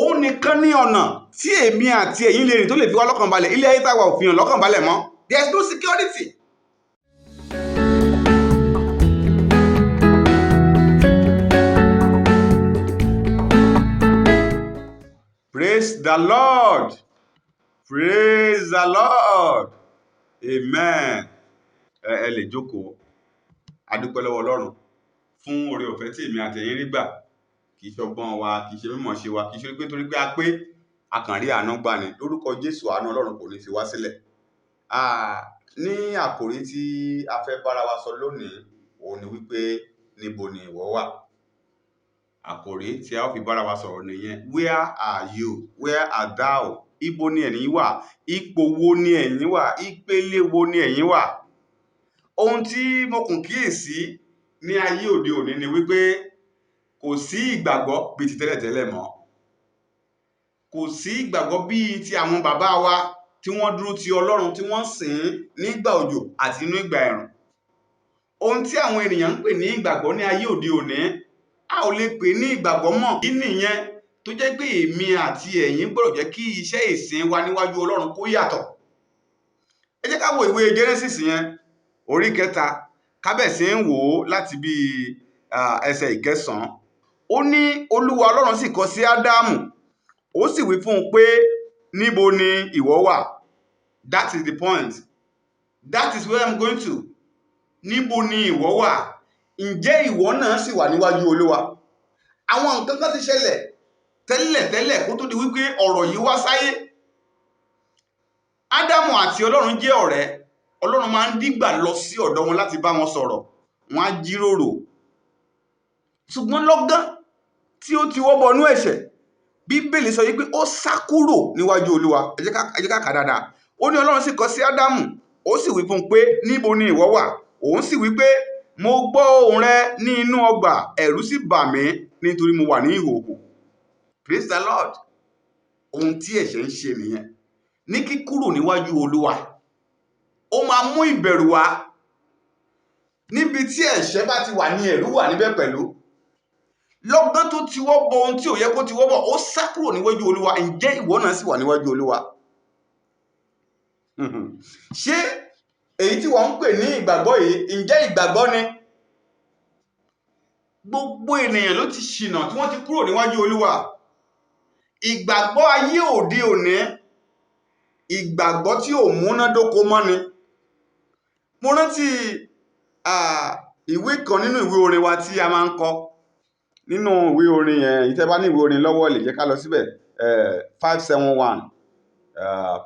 Òun nìkan ní ọ̀nà tí èmi àti ẹ̀yin lè rìn tó lè fi wá lọ́kàn balẹ̀. Ilé ayé táwa ò fi hàn lọ́kàn balẹ̀ mọ́. There is no security. Praise the Lord. Praise the Lord. Amen. Ẹ lè jókòó. A dúpẹ́ lọ́wọ́ Ọlọ́run fún oore ọ̀fẹ́ tí èmi àti ẹ̀yin rí gbà. Kì í ṣọgbọ́n wa, kì í ṣe mímọ̀ ṣe wa, kì í ṣe pé torí pé a pé a kàn rí àánú gbà ni. Lórúkọ Jésù, àánú Ọlọ́run kò ní fi wá sílẹ̀. Ní àkòrí tí a fẹ́ bára wa sọ lónìí, òun ni wípé níbo ni ìwọ wà? Àkòrí tí a ó fi bára wa sọ̀rọ̀ nìyẹn. Where are you? Where art thou? Ibo ni ẹ̀yin wà? Ipò wo ni ẹ̀yin wà? Ìpele wo ni ẹ̀yin wà? Ohun tí mo kàn kíyèsí ní ayé òde òní ni wípé kò sí ìgbàgbọ́ bíi ti tẹ́lẹ̀tẹ́lẹ̀ mọ́. Kò sí ìgbàgbọ́ bíi ti àwọn bàbá wa tí wọ́n dúró ti Ọlọ́run, tí wọ́n sìn ín nígbà òjò àti nínú ìgbà ẹ̀rùn. Ohun tí àwọn ènìyàn ń pè ní ìgbàgbọ́ ní ayé òde òní, a ò lè pè ní ìgbàgbọ́ mọ́. Kí nìyẹn tó jẹ́ pé èmi àti ẹ̀yin gbọ́dọ̀ jẹ́ kí iṣẹ́ ìsìn wa níwájú Ọlọ́run kó yàtọ̀. Ẹ jẹ́ ká wo ìwé Genesis yẹn, orí kẹta, kábẹ̀sí ń wò ó láti bí ẹsẹ̀ ìkẹsàn-án. Ó ní Olúwa Ọlọ́run sì kọ sí Ádámù, ó sì wí fún un pé níbo ni ìwọ wà? That is the point. That is where I'm going to. Níbo ni ìwọ wà? Ǹjẹ́ ìwọ náà sì wà níwájú Olúwa? Àwọn nǹkan kan ti ṣẹlẹ̀ tẹ́lẹ̀tẹ́lẹ̀ kó tó di wípé ọ̀rọ̀ yìí wá sáyé. Ádámù àti Ọlọ́run jẹ́ ọ̀rẹ́. Ọlọ́run máa ń dígbà lọ sí ọ̀dọ̀ wọn láti bá wọn sọ̀rọ̀. Wọ́n á jíròrò. Ṣùgbọ́n lọ́gán tí ó ti wọ́ bọnú ẹ̀ṣẹ̀, Bíbélì sọ wípé ó sá kúrò níwájú Olúwa. Ẹ jẹ́ ká kà dáadáa. Ó ní Ọlọ́run sì kọ sí Ádámù, ó sì wí fún un pé níbo ni ìwọ wà? Òun sì wí pé mo gbọ́ ohùn rẹ ní inú ọgbà, ẹ̀rù sì bà mí nítorí mo wà ní ìhòhò. Praise the Lord. Ohun tí ẹ̀ṣẹ̀ ń ṣe nìyẹn. Ní kíkúrò níwájú Olúwa, ó máa mú ìbẹ̀rù wá. Níbi tí ẹ̀ṣẹ̀ bá ti wà ní ẹ̀rù wà níbẹ̀ pẹ̀lú. Lọ́gán tó ti wọ́ bọ ohun tí ò yẹ kó ti wọ́ bọ̀, ó sá kúrò níwájú Olúwa. Ǹjẹ́ ìwọ náà sì wà níwájú Olúwa? Ṣé èyí tí wọ́n ń pè ní ìgbàgbọ́ yìí, ǹjẹ́ ìgbàgbọ́ ni? Gbogbo ènìyàn ló ti ṣìnà tí wọ́n ti kúrò níwájú Olúwa. Ìgbàgbọ́ ayé òde òní, ìgbàgbọ́ tí ò múnádóko mọ́ ni. Mo rántí ìwé kan nínú ìwé orin wa tí a máa ń kọ. Nínú ìwé orin yẹn, èyí tẹ́ bá ní ìwé orin lọ́wọ́ lè jẹ́ ká lọ síbẹ̀. 571,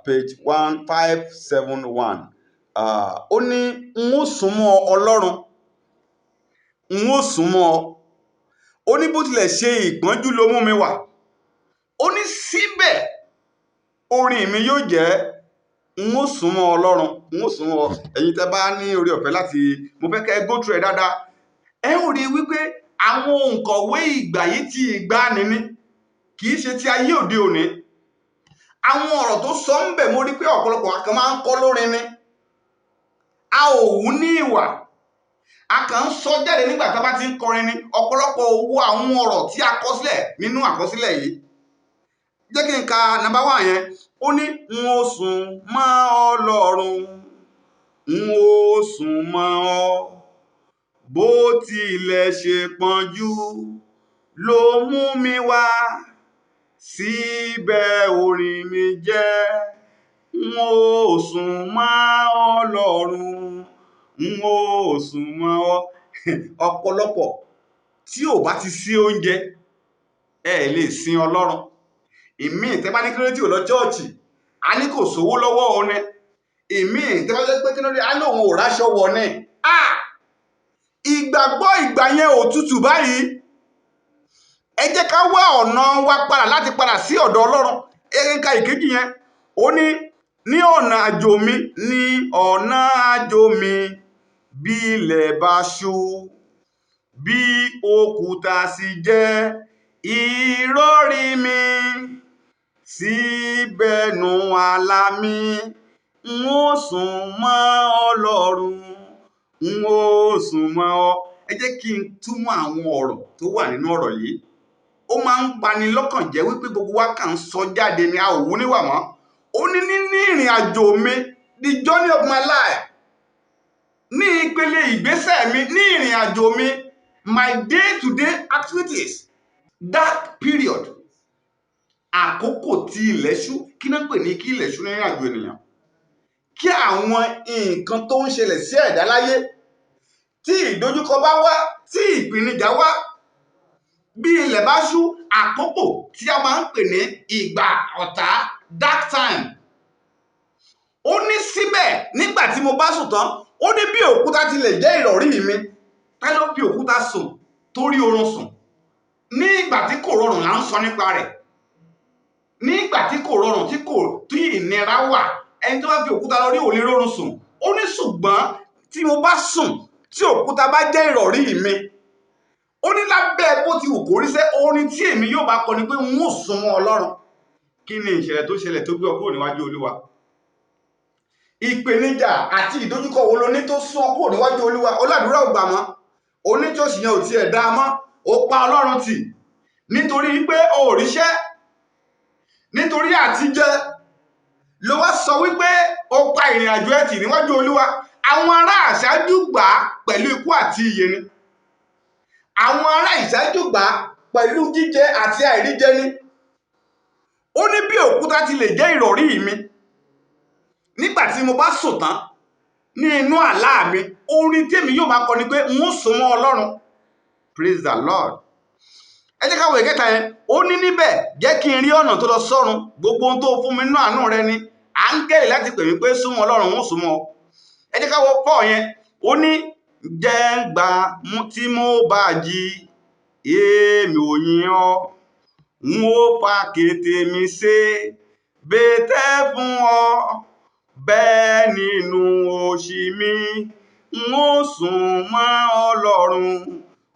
page 1571. Ó ní n ó súnmọ́ Ọlọ́run, n ó súnmọ́ ọ. Ó ní bó tilẹ̀ ṣe ìpọ́njú ló mú mi wà. Ó ní síbẹ̀ orin mi yóò jẹ́ n ó súnmọ́ Ọlọ́run, n ó súnmọ́ ọ. Ẹ̀yin tẹ́ bá ní oore ọ̀fẹ́ láti, mo fẹ́ kẹ́ go through ẹ̀ dáadáa. Ẹ ó rí wípé àwọn òǹkọ̀wé ìgbà yìí ti ìgbàanì ni, kì í ṣe ti ayé òde òní. Àwọn ọ̀rọ̀ tó sọ ń bẹ̀ mo rí pé ọ̀pọ̀lọpọ̀ a kan máa ń kọ́ lórin ni. A ò wú ní ìwà. A kàn ń sọ jáde nígbà tá a bá ti ń kọrin ni. Ọ̀pọ̀lọpọ̀ owó àwọn ọ̀rọ̀ tí a kọ sílẹ̀ nínú àkọsílẹ̀ yìí. Jẹ́ kí n ka number 1 yẹn. Ó ní n ó sùn mọ́ Ọlọ́run, n ó sùn mọ́ ọ. Bó tilẹ̀ ṣe pọ́njú ló mú mi wá, síbẹ̀ orin mi jẹ́. N ó sùn mọ́ Ọlọ́run, n ó sùn mọ́ ọ. Ọ̀pọ̀lọpọ̀ tí ò bá ti sí oúnjẹ, ẹ lè sin Ọlọ́run. Ìmíì tẹ́ bá ní kí ló dé tí ò lọ chọ́ọ̀chì, a ní kò sówó lọ́wọ́ òun ni. Ìmíì tẹ́ bá jẹ́ pé kí ló dé, a ní òun ò ráṣọ wọ̀ ni. Ìgbàgbọ́ ìgbà yẹn ò tutù báyìí. Ẹ jẹ́ ká wá ọ̀nà wa padà láti padà sí ọ̀dọ̀ Ọlọ́run. Ẹ jẹ́ ká ìkejì yẹn. Ó ní ní ọ̀nà àjò mi, ní ọ̀nà àjò mi, bí ilẹ̀ bá ṣú, bí òkúta sì jẹ́ ìrọ̀rí mi, síbẹ̀ nù àlá mi, n ó sùn mọ́ Ọlọ́run, n ó sùn mọ́ ọ. Ẹ jẹ́ kí n túmọ̀ àwọn ọ̀rọ̀ tó wà nínú ọ̀rọ̀ yìí. Ó máa ń bani lọ́kàn jẹ́ wípé gbogbo wa kàn ń sọ jáde ni, a ò wú níwà mọ́. Ó ní ní ìrìn àjò mi, the journey of my life, ní ìpele ìgbésẹ̀ mi, ní ìrìn àjò mi, my day to day activities, dark period, àkókò tí ilẹ̀ ṣú. Kí náà pè ní kí ilẹ̀ ṣú nínú àjò ènìyàn? Kí àwọn nǹkan tó ń ṣẹlẹ̀ sí ẹ̀dá láyé, tí ìdojúkọ bá wá, tí ìpèníjà wá, bí ilẹ̀ bá ṣú, àkókò tí a máa ń pè ní ìgbà ọ̀tá, dark time. Ó ní síbẹ̀ nígbà tí mo bá sùn tán, ó ní bí òkúta tilẹ̀ jẹ́ ìrọ̀rí mi. Ta ló fi òkúta sùn tó rí oorun sùn? Ní ìgbà tí kò rọrùn là ń sọ nípa rẹ̀. Ní ìgbà tí kò rọrùn, tí kò tí ìnira wà, ẹni tó bá fi òkúta lọ rí ò lè rọrùn sùn. Ó ní ṣùgbọ́n tí mo bá sùn, tí òkúta bá jẹ́ ìrọ̀rí mi, ó ní lábẹ́ bó ti wù kó rí sẹ́, orin tí èmi yóò bá kọ ni pé n ó sún mọ́ Ọlọ́run. Kí ni ìṣẹ̀lẹ̀ tó ṣẹlẹ̀ tó gbé ọ kúrò níwájú Olúwa? Ìpèníjà àti ìdojúkọ wo lo ní tó sún ọ kúrò níwájú Olúwa? Oládùúrà ò gbà mọ́, oníṣòṣì yẹn ò tiẹ̀ dá a mọ́, ó pa Ọlọ́run tì nítorí wípé o ò ríṣẹ́, nítorí àtijẹ ló wá sọ wípé o pa ìrìn àjò ẹ tì níwájú Olúwa. Àwọn ará àṣáájú gbà á pẹ̀lú ikú àti ìyè ni. Àwọn ará ìṣáájú gbà á pẹ̀lú jíjẹ àti àìríjẹ ni. Ó ní bí òkúta ti lè jẹ́ ìrọ̀rí mi, nígbà tí mo bá sùn tán ní inú àlá mi, orin tèmi yóò máa kọ ni pé n ó sún mọ́ Ọlọ́run. Praise the Lord. Ẹ jẹ́ ká wo ìkẹta yẹn. Ó ní níbẹ̀ jẹ́ kí n rí ọ̀nà tó lọ sọ́run, gbogbo ohun tó fún mi nínú àánú rẹ ni áńgẹ́lì láti pè mí pé súnmọ́ Ọlọ́run, ń súnmọ́ ọ. Ẹ jẹ́ ká wo pọ̀ yẹn. Ó ní jẹ́ ń gbà tí mo bá jí, èmi ò yìn ọ́, n ó fa kété mi ṣe bẹ́tẹ̀ fún ọ, bẹ́ẹ̀ nínú òṣì mi, n ó sún mọ́ Ọlọ́run,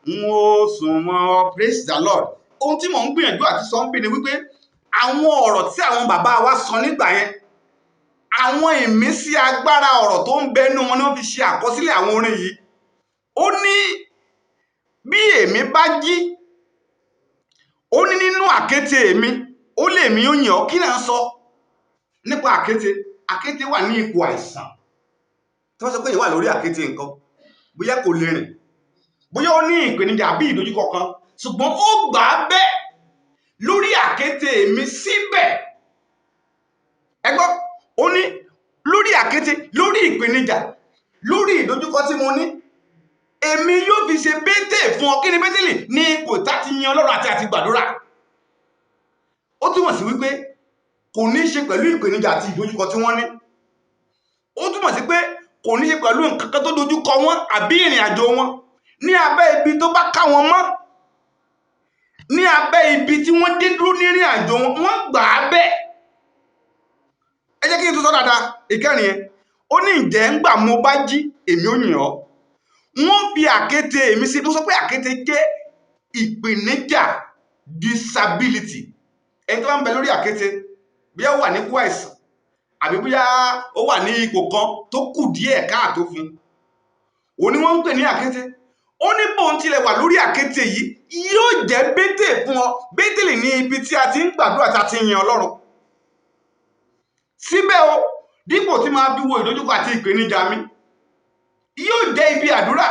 n ó sún mọ́ ọ. Praise the Lord. Ohun tí mò ń gbìyànjú àti sọ ń bí ni wípé àwọn ọ̀rọ̀ tí àwọn bàbá wa sọ nígbà yẹn, àwọn ìmísí agbára ọ̀rọ̀ tó ń bẹnu wọn ni wọ́n fi ṣe àkọsílẹ̀ àwọn orin yìí. Ó ní bí èmi bá jí, ó ní nínú àkéte mi, ó lè mi ó yàn ọ́. Kí náà sọ nípa àkéte? Àkéte wà ní ipò àìsàn. Tí wọ́n sọ pé èèyàn wà lórí àkéte nǹkan, bóyá kò lè rìn, bóyá ó ní ìpèníjà àbí ìdojúkọ kan, ṣùgbọ́n ó gbà á bẹ́ẹ̀ lórí àkéte mi síbẹ̀. Ẹ gbọ́, ó ní lórí àkéte, lórí ìpèníjà, lórí ìdojúkọ tí mo ní, èmi yóò fi ṣe bétè fún ọ. Kí ni bétèlì? Ní ipò tá ti yan Ọlọ́run àti gbàdúrà. Ó túmọ̀ sí wípé kò ní ṣe pẹ̀lú ìpèníjà àti ìdojúkọ tí wọ́n ní. Ó túmọ̀ sí pé kò ní ṣe pẹ̀lú nǹkan kan tó dojúkọ wọn àbí ìrìn àjò wọn. Ní abẹ́ ibi tó bá ká wọn mọ́, ní abẹ́ ibi tí wọ́n dé dúró ní ìrìn àjò wọn, wọ́n gbà á bẹ́ẹ̀. Ẹ jẹ́ kí n tún sọ dáadáa. Ìkẹrin yẹn, ó ní ǹjẹ́ ńgbà mo bá jí, èmi ò yìn ọ́, wọ́n fi àkéte èmi sí. Mo sọ pé àkéte jẹ́ ìpèníjà, disability. Ẹni tó bá ń bẹ lórí àkéte, bóyá ó wà nípò àìsàn àbí bóyá ó wà ní ipò kan tó kù díẹ̀ káàtó fún un, òun ni wọ́n ń pè ní àkéte. Ó ní bóun tilẹ̀ wà lórí àkéte yìí, yóò jẹ́ bétè fún ọ. Bétèlì ní ibi tí a ti ń gbàdúrà tí a ti ń yan Ọlọ́run. Síbẹ̀ o, dípò tí máa fi wo ìdojúkọ àti ìpèníjà mi, yóò jẹ́ ibi àdúrà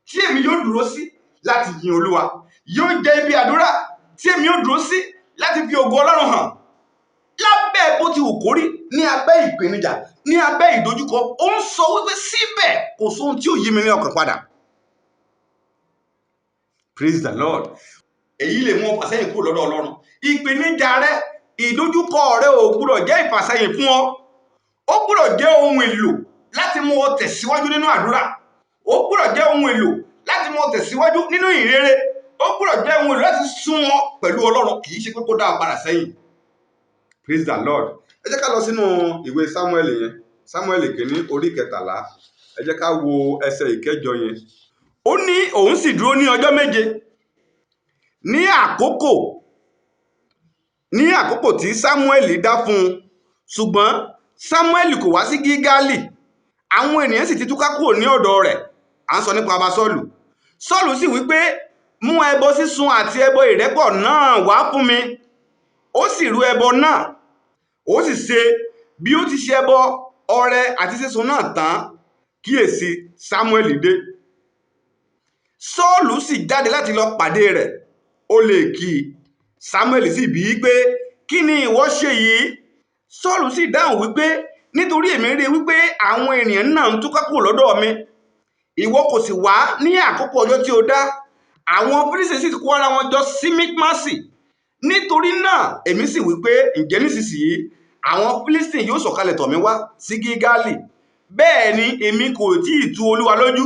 tí èmi yóò dúró sí láti yin Olúwa. Yóò jẹ́ ibi àdúrà tí èmi yóò dúró sí láti fi ògo Ọlọ́run hàn. Lábẹ́ bó ti wù kó rí, ní abẹ́ ìpèníjà, ní abẹ́ ìdojúkọ, ó ń sọ wípé síbẹ̀ kò sóhun tí ò yí mi ní ọkàn padà. Praise the Lord. Èyí lè mú ọ fàsẹ́yìn kúrò lọ́dọ̀ Ọlọ́run. Ìpèníjà rẹ, ìdojúkọ rẹ ò gbúdọ̀ jẹ́ ìfàsẹ́yìn fún ọ. Ó gbúdọ̀ jẹ́ ohun èlò láti mú ọ tẹ̀síwájú nínú àdúrà. Ó gbúdọ̀ jẹ́ ohun èlò láti mú ọ tẹ̀síwájú nínú ìrere. Ó gbúdọ̀ jẹ́ ohun èlò láti sún ọ pẹ̀lú Ọlọ́run, kì í ṣe pé kó dá ọ padà sẹ́yìn. Praise the Lord. Ẹ jẹ́ ká lọ sínú ìwé Samuel yẹn, Samuel kìíní orí 13. Ẹ jẹ́ ká wo ẹsẹ̀ ìkẹjọ yẹn. Ó ní òun sì dúró ní ọjọ́ méje ní àkókò tí Samuel dá fún un, ṣùgbọ́n Samuel kò wá sí Gígálì. Àwọn ènìyàn sì ti túká kúrò ní ọ̀dọ̀ rẹ̀. À ń sọ nípa ọba Sọ́ọ̀lù. Sọ́ọ̀lù sì wí pé Mú ẹbọ sísun àti ẹbọ ìrẹ́pọ̀ náà wá fún mi. Ó sì rú ẹbọ náà. Ó sì ṣe bí ó ti ṣe ẹbọ ọrẹ àti sísun náà tán, kíyèsí, Sámúẹ́lì dé. Sọ́ọ̀lù sì jáde láti lọ pàdé rẹ̀, ó lè kí i. Sámúẹ́lì sì bi í pé, kí ni ìwọ ṣe yìí? Sọ́ọ̀lù sì dáhùn wípé, nítorí èmi rí wípé àwọn ènìyàn náà ń túká kúrò lọ́dọ̀ mi, ìwọ kò sì wá ní àkókò ọjọ́ tí o dá. Àwọn Fílístì sì kó ara wọn jọ sí Míkmásì. Nítorí náà èmi sì wípé, ǹjẹ́ nísinsìnyí àwọn Fílístì yóò sọ̀kalẹ̀ tọ̀ mí wá sí Gígálì. Bẹ́ẹ̀ ni èmi kò tí ì tu Olúwa lójú,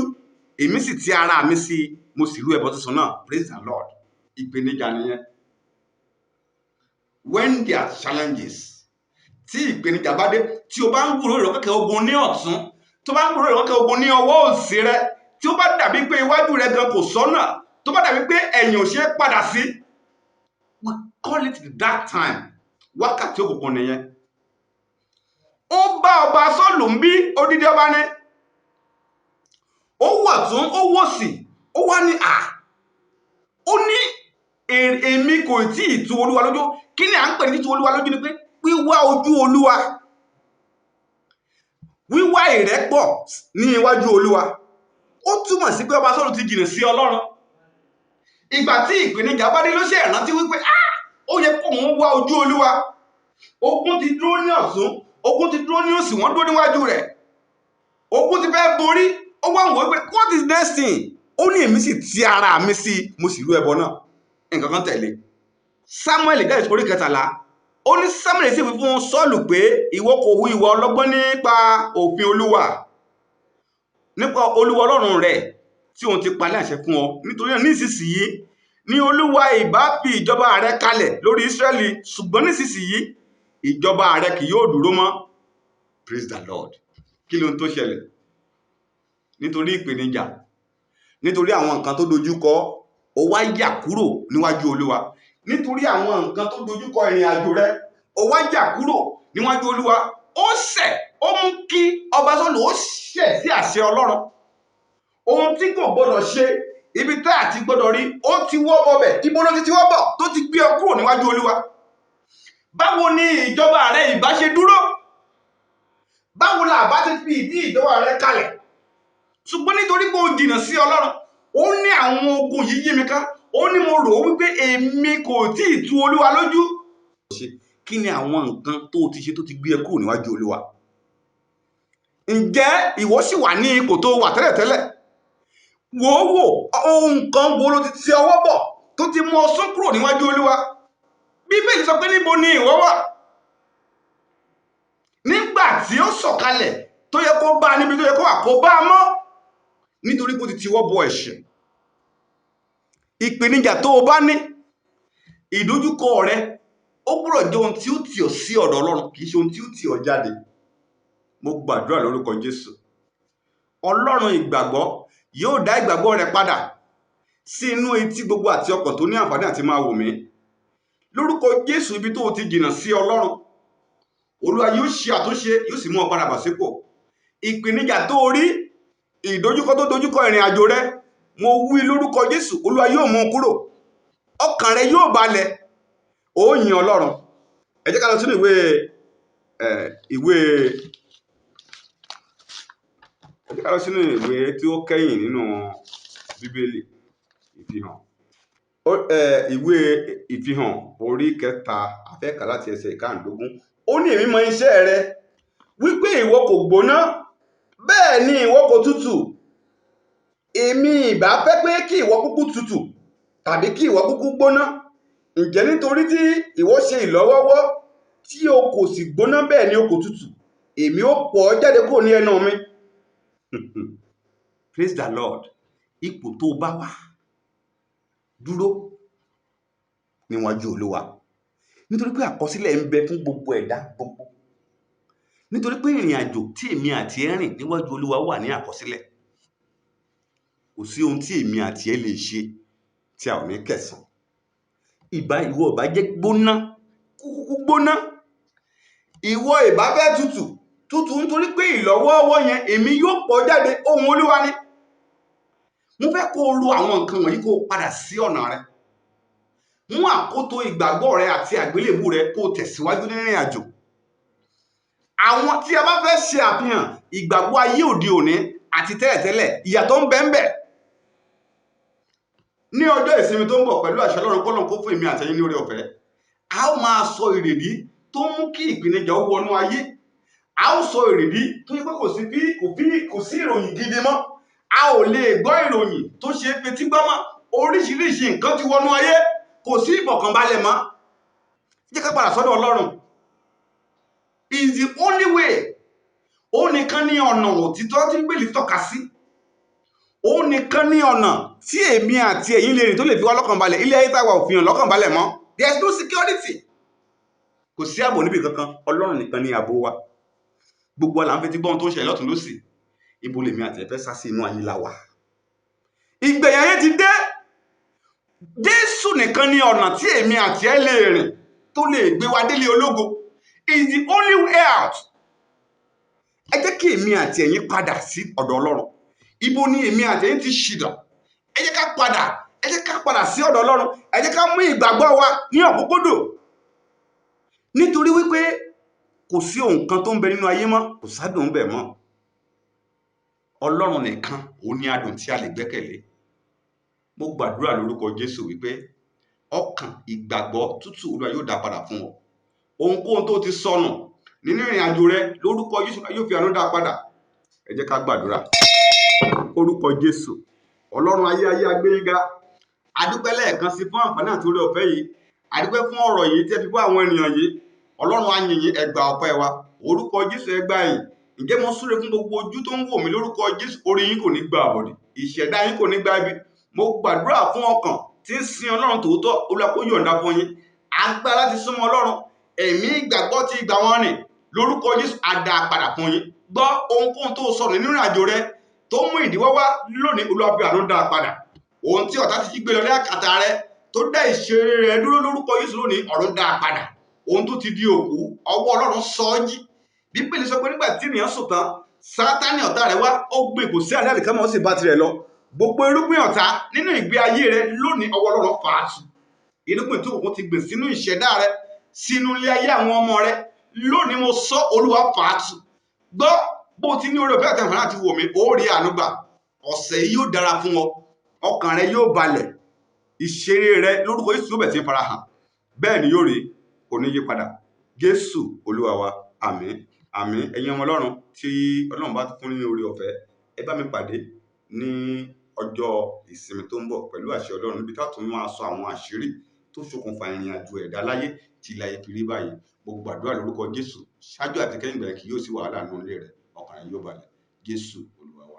èmi sì ti ara mi sí i, mo sì rú ẹbọ sísun náà. Praise the Lord. Ìpèníjà nìyẹn. When there are challenges, tí ìpèníjà bá dé, tí o bá ń gbúròó ìrọ́kẹ̀kẹ̀ ogun ní ọ̀tún, tó bá ń gbúròó ìrọ́kẹ̀kẹ̀ ogun ní ọwọ́ òsì rẹ, tí ó bá dàbí pé iwájú rẹ gan kò sọ́nà, tó bá dàbí pé ẹ̀yìn ò ṣe é padà sí, we call it the dark time. Wákàtí òkùnkùn nìyẹn. Ó bá ọba Sọ́ọ̀lù ń bí odidi ọba ní. Ó wọ̀ tún, ó wò sí, ó wá ní à. Ó ní èmi kò tí ì tu Olúwa lójú. Kí ni à ń pè ní títu Olúwa lójú? Ni pé wíwá ojú Olúwa, wíwá ìrẹ́pọ̀ ní iwájú Olúwa. Ó túmọ̀ sí pé ọba Sọ́ọ̀lù ti jìnnà sí Ọlọ́run. Ìgbà tí ìpèníjà bá dé ló ṣe ìrántí wípé ó yẹ kó òun wá ojú Olúwa. Ogun ti dúró ní ọ̀tún, ogun ti dúró ní òsì, wọ́n dúró níwájú rẹ̀. Ogun ti fẹ́ borí. Ó wá ń wò wípé what is next thing? Ó ní èmi sì ti ara mi sí i, mo sì rú ẹbọ náà. Nǹkan kan tẹ̀lé. Samuel jáde orí 13. Ó ní Samuel sì wí fún Sọ́ọ̀lù pé, ìwọ kò hu ìwà ọlọ́gbọ́n nípa òfin Olúwa, nípa Olúwa Ọlọ́run rẹ̀ tí òun ti pa ní àṣẹ fún ọ. Nítorí náà nísinsìnyí ni Olúwa ìbá fi ìjọba rẹ kalẹ̀ lórí Ísírẹ́lì, ṣùgbọ́n nísinsìnyí ìjọba rẹ kì yóò dúró mọ́. Praise the Lord. Kí ló ń tó ṣẹlẹ̀? Nítorí ìpèníjà, nítorí àwọn nǹkan tó dojúkọ, ó wá yà kúrò níwájú Olúwa. Nítorí àwọn nǹkan tó dojúkọ ìrìn àjò rẹ, ó wá yà kúrò níwájú Olúwa. Ó ṣẹ̀, ó mú kí ọba Sọ́ọ̀lù ó ṣẹ̀ sí àṣẹ Ọlọ́run. Ohun tí kò gbọdọ̀ ṣe, ibi tá àti gbọdọ̀ rí, ó ti wọ́ bọbẹ̀. Ibo ló ti ti wọ́ bọ̀ tó ti gbé ọ kúrò níwájú Olúwa? Báwo ni ìjọba rẹ ìbá ṣe dúró? Báwo la bá ti fi ìdí ìjọba rẹ kalẹ̀? Ṣùgbọ́n nítorí pé o jìnnà sí Ọlọ́run, ó ní àwọn ogun yìí yí mi ká. Ó ní mo rò ó wípé èmi kò tí ì tu Olúwa lójú. Kí ni àwọn nǹkan tó ti ṣe tó ti gbé ẹ kúrò níwájú Olúwa? Ǹjẹ́ ìwọ sì wà ní ipò tó wà tẹ́lẹ̀tẹ́lẹ̀? Wò ó wò, ohun kan wo ló ti ti ọwọ́ bọ̀ tó ti mú ọ sún kúrò níwájú Olúwa? Bíbélì sọ pé níbo ni ìwọ wà? Nígbà tí ó sọ̀kalẹ̀ tó yẹ kó bá níbi tó yẹ kó wà, kó bá a mọ́, nítorí pé ó ti tiwọ́ bọ ẹ̀ṣẹ̀. Ìpèníjà tó o bá ní, ìdojúkọ rẹ, ó gbọ́dọ̀ jẹ́ ohun tí ó tì ọ́ sí ọ̀dọ̀ Ọlọ́run, kì í ṣe ohun tí ó tì ọ́ jáde. Mo gbàdúrà lórúkọ Jésù. Ọlọ́run ìgbàgbọ́ yóò dá ìgbàgbọ́ rẹ padà sí inú etí gbogbo àti ọkàn tó ní àǹfààní àti máa wò mí. Lórúkọ Jésù, ibi tó o ti jìnnà sí Ọlọ́run, Olúwa yóò ṣe àtúnṣe, yóò sì mú ọ padà bọ̀ sípò. Ìpèníjà tó o rí, ìdojúkọ tó dojúkọ ìrìn àjò rẹ, mo wí lórúkọ Jésù, Olúwa yóò mú un kúrò. Ọkàn rẹ yóò balẹ̀, ó yin Ọlọ́run. Ẹ jẹ́ ká lọ sínú ìwé ìwé ẹ jẹ́ ká lọ sínú ìwé tí ó kẹ́yìn nínú Bíbélì, Ìfihàn. Ìwé Ìfihàn orí 3, a fẹ́ kà láti ẹsẹ̀ 15. Ó ní èmi mọ iṣẹ́ rẹ, wípé ìwọ kò gbóná, bẹ́ẹ̀ ni ìwọ kò tutù. Èmi ìbá fẹ́ pé kí ìwọ kúkú tutù tàbí kí ìwọ kúkú gbóná. Ǹjẹ́ nítorí tí ìwọ ṣe ìlọ́wọ́wọ́ tí o kò sì gbóná bẹ́ẹ̀ ni o kò tutù, èmi ó pọ̀ ọ́ jáde kúrò ní ẹnu mi. Praise the Lord. Ipò tó bá wà, dúró níwájú Olúwa. Nítorí pé àkọsílẹ̀ ń bẹ fún gbogbo ẹ̀dá gbogbo. Nítorí pé ìrìn àjò tí èmi àti ẹ rìn níwájú Olúwa wà ní àkọsílẹ̀. Kò sí ohun tí èmi àti ẹ lè ṣe tí a ò ní kẹ̀san. Ìbá ìwọ ìbá jẹ́ gbóná, kúkú gbóná. Ìwọ ìbá fẹ́ tutù, tutù nítorí pé ìlọ́wọ́wọ́ yẹn èmi yóò pọ̀ jáde, ohun Olúwa ni. Mo fẹ́ kó o ro àwọn nǹkan wọ̀nyí kó o padà sí ọ̀nà rẹ. Mú àkótó ìgbàgbọ́ rẹ àti àgbélébù rẹ kó o tẹ̀síwájú nínú ìrìn àjò. Àwọn tí a bá fẹ́ ṣe àfihàn ìgbàgbọ́ ayé òde òní àti tẹ́lẹ̀tẹ́lẹ̀, ìyàtọ̀ ń bẹ ń bẹ. Ní ọjọ́ ìsinmi tó ń bọ̀ pẹ̀lú àṣẹ Ọlọ́run kọ́lọ́n kó fún èmi àtẹ̀yin ní oore ọ̀fẹ́, a ó máa sọ ìrèdí tó mú kí ìpèníjà ó wọnú ayé. A ó sọ ìrèdí tó yẹ pé kò sí ìròyìn gidi mọ́. A ò lè gbọ́ ìròyìn tó ṣe é fetí gbọ́ mọ́. Oríṣiríṣi nǹkan ti wọnú ayé, kò sí ìfọ̀kànbalẹ̀ mọ́. Jẹ́ ká padà sọ́dọ̀ Ọlọ́run. Is the only way. Ó nìkan ní ọ̀nà òtítọ́ tí Bíbélì tọ́ka sí. Ó nìkan ní ọ̀nà tí èmi àti ẹ̀yin lè rìn tó lè fi wá lọ́kàn balẹ̀. Ilé ayé táwa ò fi hàn lọ́kàn balẹ̀ mọ́. There is no security. Kò sí ààbò níbi kankan. Ọlọ́run nìkan ní ààbò wa. Gbogbo wa là ń fetí gbọ́ ohun tó ń ṣẹlẹ̀ lọ́tùn lósì. Ibo lèmi àti ẹ fẹ́ sá sí? Inú ayé la wà. Ìgbẹ̀yìn ayé ti dé. Jésù nìkan ní ọ̀nà tí èmi àti ẹ lè rìn tó lè gbé wa délé ológo. Is the only way out. Ẹ jẹ́ kí èmi àti ẹ̀yin padà sí ọ̀dọ̀ Ọlọ́run. Ibo ni èmi àti ẹ̀yin ti ṣìnà? Ẹ jẹ́ ká padà, ẹ jẹ́ ká padà sí ọ̀dọ̀ Ọlọ́run. Ẹ jẹ́ ká mú ìgbàgbọ́ wa ní ọ̀kúnkúndùn. Nítorí wípé kò sí ohun kan tó ń bẹ nínú ayé mọ́, kò sádùn ń bẹ mọ́. Ọlọ́run nìkan òun ní adùn tí a lè gbẹ́kẹ̀lé. Mo gbàdúrà lórúkọ Jésù wípé ọkàn ìgbàgbọ́ tútù Olúwa yóò dá padà fún ọ. Ohunkóhun tó ti sọnù nínú ìrìn àjò rẹ lórúkọ Jésù yóò fi àánú dá padà. Ẹ jẹ́ ká gbàdúrà. Orúkọ Jésù, Ọlọ́run ayé ayé agbéyínga, a dúpẹ́ lẹ́ẹ̀kan sí fún àǹfààní àti oore ọ̀fẹ́ yìí. A dúpẹ́ fún ọ̀rọ̀ yìí tí ẹ fi bọ́ àwọn ènìyàn yìí. Ọlọ́run á yìn yín, ẹ gbà ọpẹ́ wa. Orúkọ Jésù, ẹ gbà yìn. Ǹjẹ́ mo súre fún gbogbo ojú tó ń wò mí lórúkọ Jésù, orí yín kò ní gba àbọ̀dè, ìṣẹ̀dá yín kò ní gba ibi. Mo gbàdúrà fún ọkàn tí ń sin Ọlọ́run tòótọ́, Olúwa kó yọ̀ǹda fún yín. Agbára láti súnmọ́ Ọlọ́run, ẹ̀mí ìgbàgbọ́ ti ìgbà wọn rìn lórúkọ Jésù á dá a padà fún yín. Gbọ́, ohunkóhun tó sọnù nínú ìrìnàjò rẹ tó mú ìdíwọ́ wá lónìí, Olúwa fi àánú dá a padà. Ohun tí ọ̀tá ti jí gbé lọ ní àkàtà rẹ tó dá ìṣeré rẹ dúró lórúkọ Jésù lónìí, ọ̀run dá a padà. Ohun tó ti di òkú, ọwọ́ Ọlọ́run sọ ọ́ jí. Bíbélì sọ pé nígbà tí ènìyàn sùn tán, Sátánì ọ̀tá rẹ̀ wá, ó gbé kò sí àlẹ́ àlìkámà, ó sì bá tirẹ̀ lọ. Gbogbo irúgbìn ọ̀tá nínú ìgbé ayé rẹ lónìí, ọwọ́ Ọlọ́run fà á tu. Irúgbìn tó òkun ti gbìn sínú ìṣẹ̀dá rẹ, sínú ilé ayé àwọn ọmọ rẹ lónìí, mo sọ, Olúwa fà á tu. Gbọ́, bó ti ní oore ọ̀fẹ́ àti àǹfààní àti wò mí, ó rí àánú gbà. Ọ̀sẹ̀ yìí yóò dára fún ọ, ọkàn rẹ yóò balẹ̀, ìṣeré rẹ lórúkọ Jésù yóò bẹ̀ sí farahàn. Bẹ́ẹ̀ ni yóò rí, kò ní yí padà. Jésù Olúwa wa, àmín, àmín. Ẹ̀yin ọmọ Ọlọ́run tí Ọlọ́run bá fún ní oore ọ̀fẹ́, ẹ bá mi pàdé ní ọjọ́ ìsinmi tó ń bọ̀ pẹ̀lú àṣẹ Ọlọ́run, níbi tá a tún máa sọ àwọn àṣírí tó ṣokùnfà ìrìn àjò ẹ̀dá láyé tí ilé ayé fi rí báyìí. Mo gbàdúrà lórúkọ Jésù, ṣáájú àti kẹ́yìn ìgbà yẹn kì yóò sí wàhálà nínú ilé rẹ, ọkàn rẹ yóò balẹ̀. Jésù Olúwa wa.